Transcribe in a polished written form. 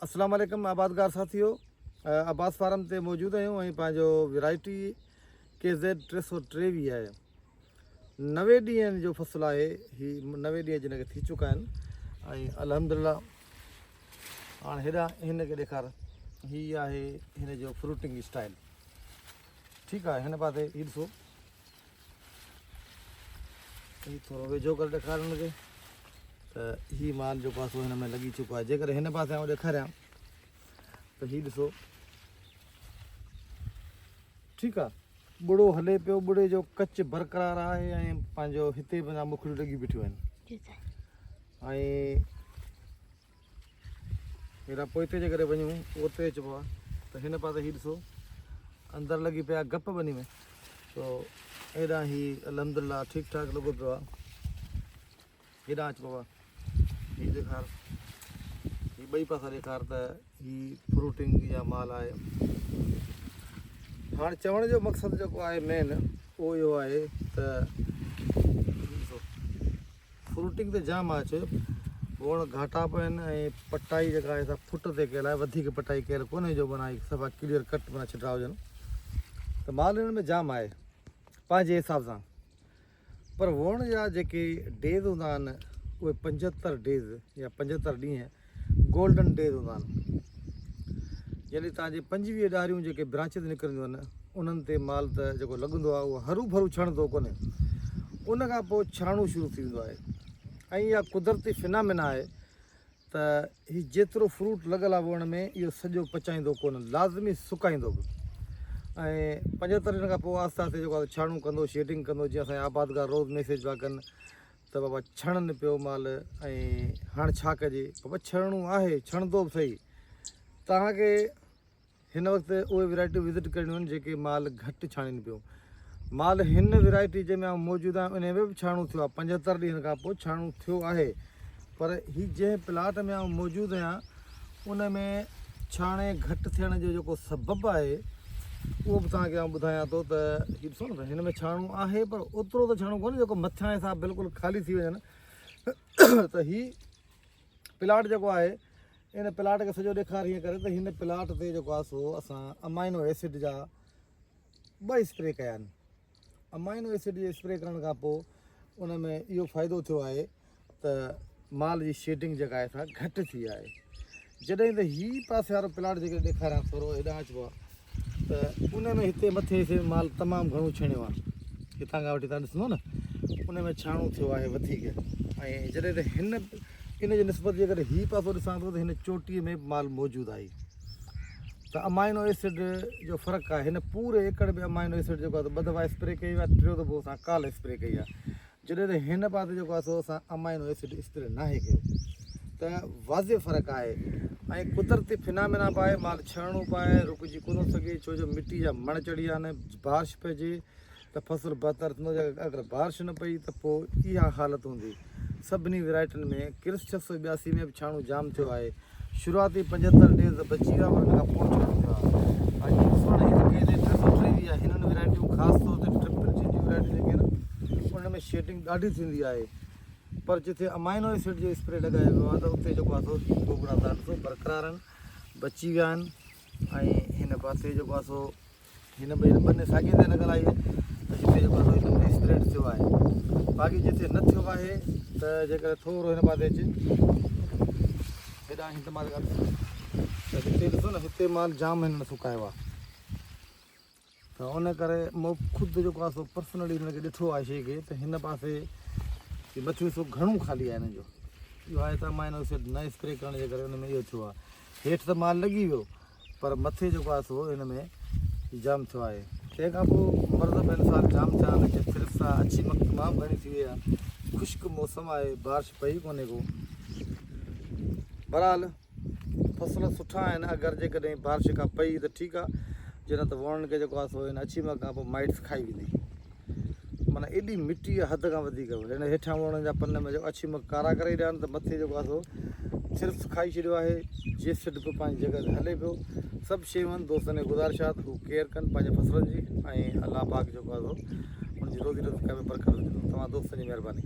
اسلام عليڪم آبادگار ساٿيو عباس فارم تي موجود آهيون ۽ پنهنجو ورائٽي ڪي زيڊ 323 آهي 90 ڏينهن جو فصل آهي هي 90 ڏينهن جن کي ٿي چڪا آهن ۽ الحمدلله هاڻ هيڏا هن کي ڏيکار هي آهي هن جو فروٽنگ اسٽائل ٺيڪ آهي هن پاسي هي ڏسو هي ٿورو ويجهو ڪري ڏيکار هن کي ته هي مال جيڪو آهي سو هن ۾ لڳي چڪو آهي جيڪڏهن هن پاسي آئون ڏيکاريان ته هي ڏسو ٺيڪ آهي ٻڙو هلي پيو ٻڙي جو ڪچ برقرار آهي ۽ پنهنجو هتي به اڃا مکڙيون لڳي بيٺيون آهن ۽ هيڏانهن پوئتي جيڪڏهن وڃون اتي اچبو آهي ته هن پاسي هي ڏسو اندر لڳي پيا گپ ٻني ۾ تو هيڏانهن هي الحمدلله ٺيڪ ٺاڪ لڳو پيو آهي هيڏانهن اچ بابا هي ڏيکار هي ٻئي پاسا ڏيکار ته هي فروٽنگ يا مال آهي هاڻ چوڻ جو مقصد جيڪو آهي مين اهو اهو آهي ته فروٽنگ ته جام آهي اچي ووڻ گهاٽا به آهن ۽ پٽائي جيڪا آهي سا فٽ تي ڪيل آهي وڌيڪ پٽائي ڪيل ڪونهي جو معنيٰ صفا ڪليئر ڪٽ معنيٰ ڇٽا هجن ته مال انهن ۾ جام آهي پنهنجي حساب سان پر ووڻ جا جيڪي ڊيز هوندا آهن اهي 75 ڊيز يا 75 ڏينهن گولڊن ڊيز هوندا آهن يعني تان جي 25 ڏاريون جيڪي برانچز نڪرنديون آهن انهن تي مال ته جيڪو لڳندو آهي اهو هرو ڀرو ڇڻندو ڪونهي ان کان پوء ڇاڻو شروع ٿي ويندو آهي ۽ اها قدرتي فنامينا آهي ته هي جيترو فروٽ لڳل آهي وڻ ۾ اهو سڄو پچائيندو ڪونه لازمي سڪائيندو به ۽ 75 ڏينهن کان پوء آهستي آهستي جيڪو آهي ڇاڻو ڪندو شيڊنگ ڪندو جيئن اسان جا آبادگار روز ميسيج پيا ڪن ته بابا ڇڻن پيو مال ۽ هاڻ ڇا ڪجي؟ بابا ڇڻڻو آهي، ڇڻندو به سهي. توهان کي هن وقت اهي ورائٽيون وزٽ ڪرڻيون آهن جيڪي مال گهٽ ڇاڻين پيو. مال هن ورائٽي جنهن ۾ آئون موجود آهيان انهي ۾ به ڇاڻو ٿيو آهي، 75 ڏينهن کان پوء ڇاڻو ٿيو آهي پر هي جنهن پلاٽ ۾ آئون موجود آهيان ان ۾ ڇاڻي گهٽ ٿيڻ جو جيڪو سبب آهي اهو به توهان کي آئون ٻڌايان ٿو ته هي ڏسو نه هن ۾ ڇاڻو آهي پر اوترو ته ڇاڻو ڪونهي جيڪو مٿيان حصا بلڪل خالي ٿي وڃن ته هي پلاٽ جيڪو آهي ان پلاٽ کي سڄو ڏيکار هيئن ڪري ته هن پلاٽ تي جيڪو آهي سو اسان امائنو ايسڊ جا ٻه اسپري ڪيا آهن امائنو ايسڊ جي اسپري ڪرڻ کان پوء ان ۾ اهو فائدو ٿيو آهي ته مال جي شيڊنگ جيڪا آهي سا گهٽ ٿي آهي جڏهن ته هي پاسي وارو پلاٽ جيڪڏهن ڏيکاريان ٿورو هيڏانهن اچبو آهي ته ان ۾ هتي مٿي حصي ۾ مال تمام گهڻو ڇڻيو آهي هتان کان وٺي تان ڏسندو نه ان ۾ ڇاڻو ٿيو آهي وڌيڪ ۽ جڏهن ته هن ان جي نسبت جيڪڏهن هي پاسو ڏسان ٿو ته هن چوٽيء ۾ به مال موجود آهي ته امائنو ايسڊ جو فرق آهي هن پوري ايڪڙ ۾ امائنو ايسڊ جيڪو آهي ٻه دفعا اسپري ڪئي ويو آهي ٽيون دفعو اسان ڪالهه اسپري ڪئي آهي جڏهن ته هن پاسي جيڪو آهي سو اسان امائنو ايسڊ اسپري ناهي ڪيو ته واضح فرق آهي ۽ قدرتي فنامينا به آهي مال ڇڻڻو به آهي رڪجي ڪونه ٿو سگهي ڇو جو مٽي جا مڻ چڙهي ويا آهن بارش پئجي ته فصل بهتر ٿيندو اگر بارش نه پئي ته پوء اها حالت هوندي سڀني ورائٽين ۾ ڪرس 682 ۾ به ڇاڻو جام ٿيو آهي. شروعاتي 75 ڊيز بچي ويا پر ان کان پوء ڇاڻو ٿيو آهي. ۽ هي ڏسو نه هي ته ڪي زيڊ 323 آهي. هنن ورائٽيون خاص طور تي ٽرپل جي جون ورائٽيون جيڪي آهن انهن ۾ شيڊنگ ڏاڍي ٿيندي آهي پر جتي امائنو ايسڊ جو اسپري لڳايو ويو آهي ته اتي جيڪو آهي سو هي گوگڙا تان ڏسو برقرار آهن بچي ويا آهن ۽ هن پاسي جيڪو آهي سو هن ٻئي ٻني ساڳي تي لڳل آهي ته هتي جيڪو آهي سو هن ۾ اسپريڊ ٿيو آهي باقي جتي نه ٿيو آهي ته جيڪڏهن ٿورو هن پاسي اچي هيڏانهن هن مال ته هتي ڏسو نه هتي مال جام هنن سڪايو آهي ته ان ڪري مون خود جيڪو آهي سو پرسنلي هن کي ڏٺو آهي شيء کي ته هن پاسي مٿيون حصو گهڻو خالي آهي هنن جو اهو آهي ته امائنو ايسڊ نه اسپري ڪرڻ جي ڪري ان ۾ اهو ٿيو آهي هيٺ ته مال لڳي ويو پر مٿي جيڪو آهي سو هن ۾ جام ٿيو آهي. تنهن کان پوء مرض به هن سال جام ٿيا آهن جيئن ٿرس آهي، اڇي مک تمام گهڻي ٿي وئي آهي، خشڪ موسم آهي، بارش پئي ڪونهي ڪو. بهرحال فصل سٺا آهن اگر جيڪڏهن بارش ڪا پئي ته ٺيڪ آهي جي نه ته ووڻن کي جيڪو آهي سو هن اڇي مک کان پوء مائٽس کائي ويندي. معنيٰ ايڏي مٽي آهي حد کان وڌيڪ هن هيٺان ووڻن جا پن ۾ جيڪو اڇي مک ڪارا ڪري ڇڏيا آهن ته مٿي جيڪو آهي سو صرف کائي ڇڏيو آهي جيسڊ به پنهنجي جڳهه تي هلي پيو سڀ شيون آهن دوستن کي گذارش آهي ته هو ڪيئر ڪن پنهنجي فصلن جي ۽ الله پاڪ جيڪو آهي سو ان جي روزي رزق ۾ برڪت وجهندو توهان دوستن جي مهرباني.